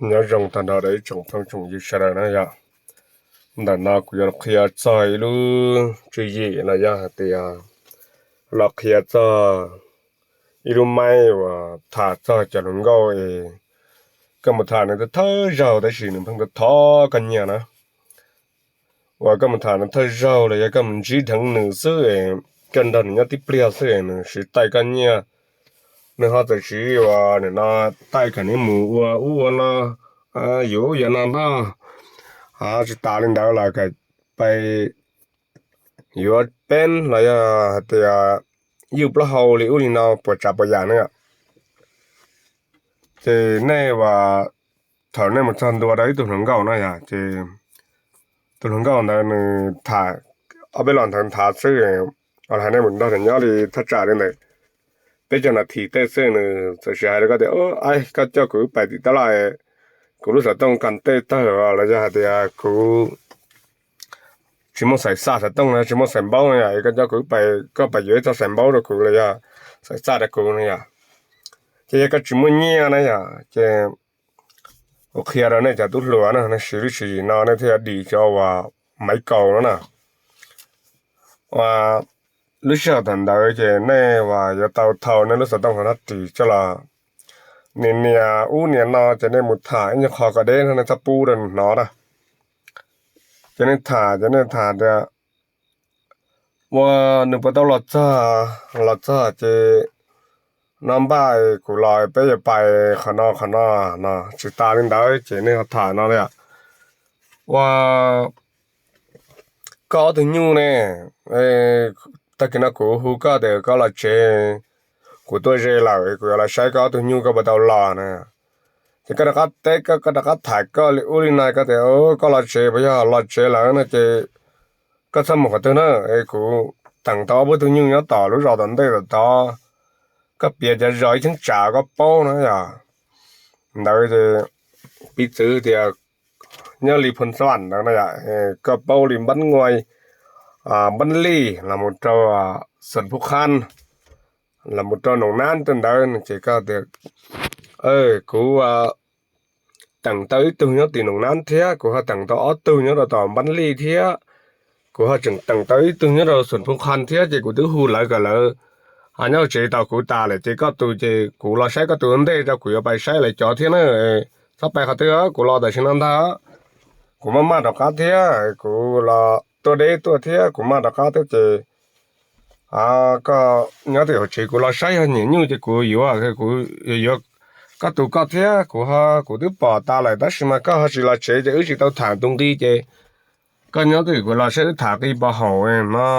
Nyob zoo tag nrho rau ib tsoom phooj tsoom ywg sawv daws na yom. Ntawm no kuv yuav los qhia txog ib lub tswv yim los yog hais tias los qhia txog ib lub maib uas tham txog cov hluas nkauj es koj mus tham nws thawj zaug tab sis nws pheej thov koj nyiaj na. Uas koj mus tham nws thawj zaug los yog koj mus ntsib dheev nws xwb es koj nrog nws nyob tib pliag xwb es nws siv taij koj nyiaj. Nws ho txawm siv uas nim no taij kom neb mus ua ub ua no, yuav ub yuav no no. Tsis tas li ntawd los kom pais yuav peeb los yog hais tias ywj plaub hau li ub li no puas tsav puas yam ne. Ces nej uas thaum nej mus txog ntua rau ib tug hluas nkauj na yom, ces tus hluas nkauj ntawd nws tham ob peb los ntawd nthav xwb, los hais nej mus nrog nws nyob li thaj tsam li ntawm peb caug nas this tej xwb nws txawm sis hais rau koj tias, Aib, koj coj kuv wb pais tim tab laj, kuv lub xov tooj kas tej tawg los yog hais tias kuv tsis muaj xaim xaj xov tooj no, tsis muaj xaim npaub no yom, koj coj kuv wb pais, koj pais yuav ib txoj xaim npaub rau kuv los yog xaim xaj rau kuv no yom. Ces yog koj tsis muaj nyiaj na yom, ces kuv qhia rau nej cov tub hluas na, nej siv lub tswv yim no nej thiaj dim cov uas maiv kaus no na. Uas lub sij hawm thaum ntawd ces nej uas yuav tau thau nej lub xov tooj hauv hnab ris coj los nias nias ub nias no ces nej mus tham ib nyuag qho kom deb no nej txhob pub rau nws hnov na. Ces nej tham ces nej tham tias, Ua, nws puas tau los txog? Los txog ces no npaj kuv los peb yuav pais qhov no qhov no no. Tsis tas li ntawd ces nej ho tham no li, Ua, koj ob tug nyuj ne, tag kis no kuv hu koj tias koj los tsev, kuv tuaj ze lawm, kuv yuav los saib koj ob tug nyuj koj puas tau los na. Ces koj rov qab teb, koj rov qab tham koj li ub li no, koj tias koj los tsev, puas yog los tsev lawm no ces koj txhob mus qhov twg na, kuv teem tau ob peb tug nyuj nyob tom lub zos tom ntej tom tod, koj piav cov zos ib cheeb tsam koj paub no yom. Ntawd ces piv txwv tias nyob li Phoo Xab Vam ntawd na yom, koj paub li Npab Nguai, Npab Lij los mus rau Xeem Phuj Qhab, los mus rau Noom Nab tej ntawd no ces koj tias, kuv teem tau ib tug nyob tim Noom Nab thiab, kuv ho teem tau ob tug nyob rau tom Npab Lij thiab, kuv ho tseem teem tau ib tug nyob rau Xeem Phuj Qhab thiab, ces kuv twb hu lawv kom lawv nyob tsev tos kuv tas lawm ces koj tus ces kuv los saib koj tus ua ntej tso, kuv yuav pais saib lawv cov thiab na. Txhob pais qhov twg, kuv los tam sim no ntag, kuv maj maj rov qab thiab, kuv los tuaj deb tuaj thiab, kuv maj rov qab thiab ces koj nyob twj ywm hauv tsev, kuv los saib yog nyiam nyuj ces kuv yuav, kuv yuav koj tus koj thiab, kuv ho kuv twb pom tas lawm tab sis mas koj ho tsis los tsev ces wb tsis tau tham tus nqi ces koj nyob twj ywm, kuv los saib wb tham nqi puas haum no.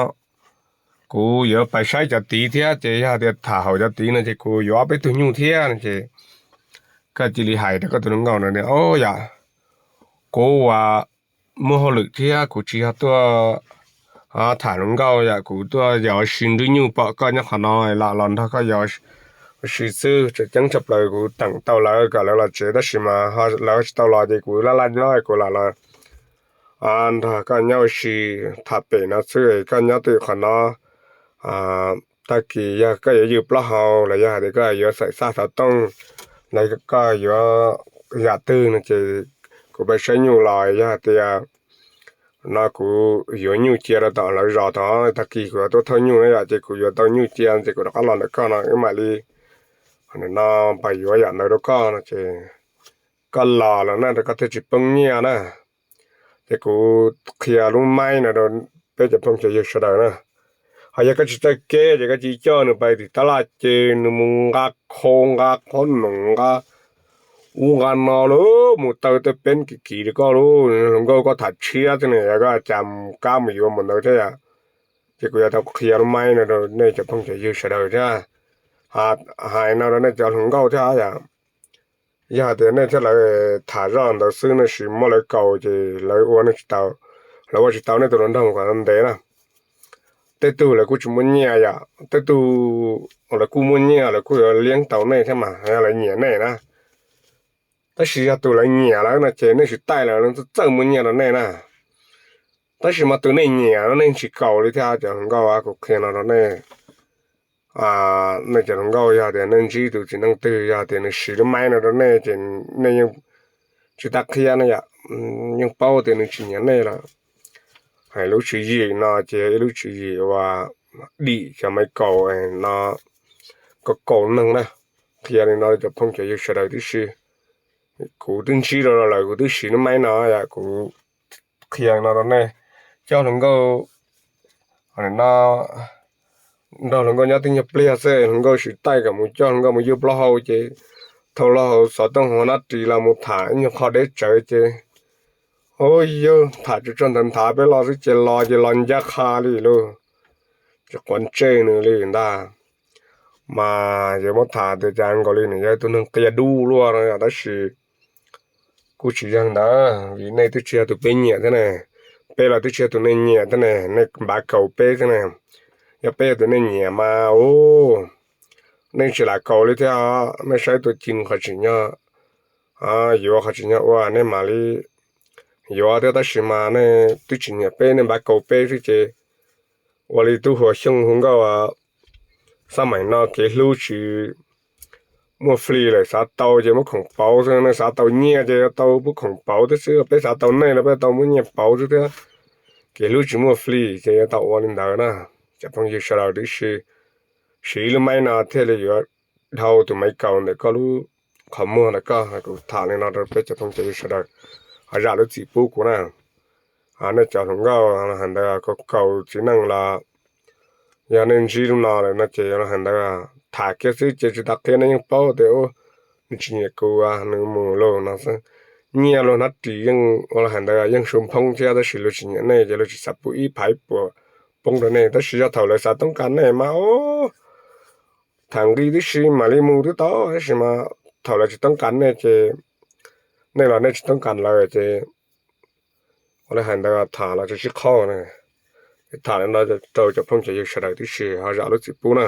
Kuv yuav pais saib cov tid thiab ces yog tias tham haum cov tid no ces kuv yuav ob peb tug nyuj thiab no ces koj cia li hais rau koj tus hluas nkauj no, Au yam, kuv uas muaj hauj lwm thiab kuv tsis yog tuaj tham hluas nkauj yom, kuv tuaj yos ua si nrwb nyuj pom koj nyob qhov no lam los nrog koj yos ua si xwb. Tseem ceeb tshaj plaws kuv teem tau lawv kom lawv los tsev tab sis mas lawv tsis tau los ces kuv laj laj nyob kuv lam los nrog koj nyob ua si tham pem no xwb, koj nyob twj ywm qhov no. Tag kis yog koj yuav ywg plaub hau los yog hais tias koj yuav xaim xaj xov tooj los koj yuav yam twg no ces kuv pais saib nyuj los yog hais tias no kuv yuav nyuj cia rau tom lawv zos tod, tag kis kuv yuav tuaj thauj nyuj na yom, ces kuv yuav tau nyuj cia ces kuv rov qab los ntawm koj no wb mam li no pais yuav yam ntawd rau koj no ces koj los lawm na rau koj thiaj tsis poob nyiaj na. Ces kuv qhia lub maib no rau peb cov phooj cov ywg sawv daws na. Ho yog koj tsis txawj kev ces koj cia li coj nws pais tim tab laj ces nws mus nqa khau nqa qhob noom nqa ub nqa no lawm mus taw tej peeb kim kim rau koj lauj, hluas nkauj koj tham tshiab xwb ne, yog koj cas kab mus yuav mus ntawd thiab yom. Ces kuv yuav tau qhia lub maib no rau nej cov phooj cov ywg sawv daws thiab, hais no rau nej cov hluas nkauj thiab yom. Yog hais tias nej thiab lawv tham zoj ntawd xwb nej sis muab lawv kaus ces lawv ua nej tsis tau, lawv ua tsis tau nej tus hluas nraug kom ntev na. Tej tug lawv kuj tsis muaj nyiaj yom, tej tug lawv kuj muaj nyiaj lawv kuj yuav liab tau nej thiab mas yog lawv nyiam nej na. Tab sis yog tus lawv nyiam lawm no ces nej tsis taij lawv, lawv txawj muaj nyiaj rau nej na. Tab sis mas tus nej nyiam no nej tsis kaus li thiab cov hluas nkauj, kuv qhia no rau nej. Nej cov hluas nkauj yog tias nej ntsib tus txiv neej twg yog tias nws siv lub maib no rau nej ces nej yeej tsis tas qhia no yom, yeej paub tias nws tsis nyiam nej lawm. Hais lub tswv yim no ces ib lub tswv yim uas dim cov maiv kaus no kom kaus neeg na. Qhia li no rau cov phooj cov ywg sawv daws tib si. Kuv twb ntsib rau lawm, kuv twb siv lub maiv no yom, kuv qhia no rau nej. Coj hluas nkauj no, nrog hluas nkauj nyob tib nyuag pliag xwb, hluas nkauj siv taij kom mus coj hluas nkauj mus yuav plaub hau ces thau plaub hau xov tooj hauv nab ris los mus tham ib nyuag qho deb tsawv ces, ua yog tham tsuas tsuag ntawd nthav peb los xwb ces los ces los ncaj qha li lauj, tsis quav ntsej nws li ntag. Mas yog muab tham tias cas nkaus li nws yog tus neeg qia dub luaj no yom, tab sis kuj tsis yog ntawd, vim nej twb tsis yog tus peb nyiam thiab ne, peb los twb tsis yog tus nej nyiam thiab ne, nej npav kaus peb thiab ne. Yog peb yog tus nej nyiam mas ub, nej tsis lam kaus li thiab, nej saib tuaj ci qhov tsim nyog yuav qhov tsim nyog ua nej mam li yuav thiab, tab sis mas nej twb tsis nyiam peb, nej npav kaus peb xwb ces ua li tub Huas Xyooj hu nkauj, xab maim no kev hlub tsis muaj flis lawm, xav tau ces muab khoom pauv xwb, nej xav tau nyiaj ces yuav tau muab khoom pauv thiab xwb, peb xav tau nej los peb tau muab nyiaj pauv xwb thiab. Kev hlub tsis muaj flis ces yuav tau ua li ntawd na. Cov phooj ywg sawv daws tib si, siv ib lub maiv no thiaj li yuav dhau tus maiv kaus ntawm koj lub qhov muag ntawm koj. Kuv tham li no rau peb cov phooj cov ywg sawv daws, ho zam lub txim pub kuv na. Nej cov hluas nkauj los hais ntawd, kaus txiv neej los yog nej ntsib lub no lawm no ces los hais ntawd, tham kiag xwb ces tsis tas qhia, nej yeej paub tias nws tsis nyiam kuv, nws mus lauj no xwb. Nyiaj luag nab ris yeej ua los hais ntawd yeej su phoob thiab, tab sis luag tsis nyiam nej ces luag tsis xav pub ib phav ib puas poob rau nej, tab sis yog thaum lawv xav toob kas nej mas ub, tham nqi tib si mam li mus twb tau, tab sis mas thaum lawv tsis toob kas nej ces nej los nej tsis toob kas lawv ces ua li hais ntawd tham los tsis sib qhov na. Tham li no rau cov phooj cov ywg sawv daws tib si ho zam lub txim pub na.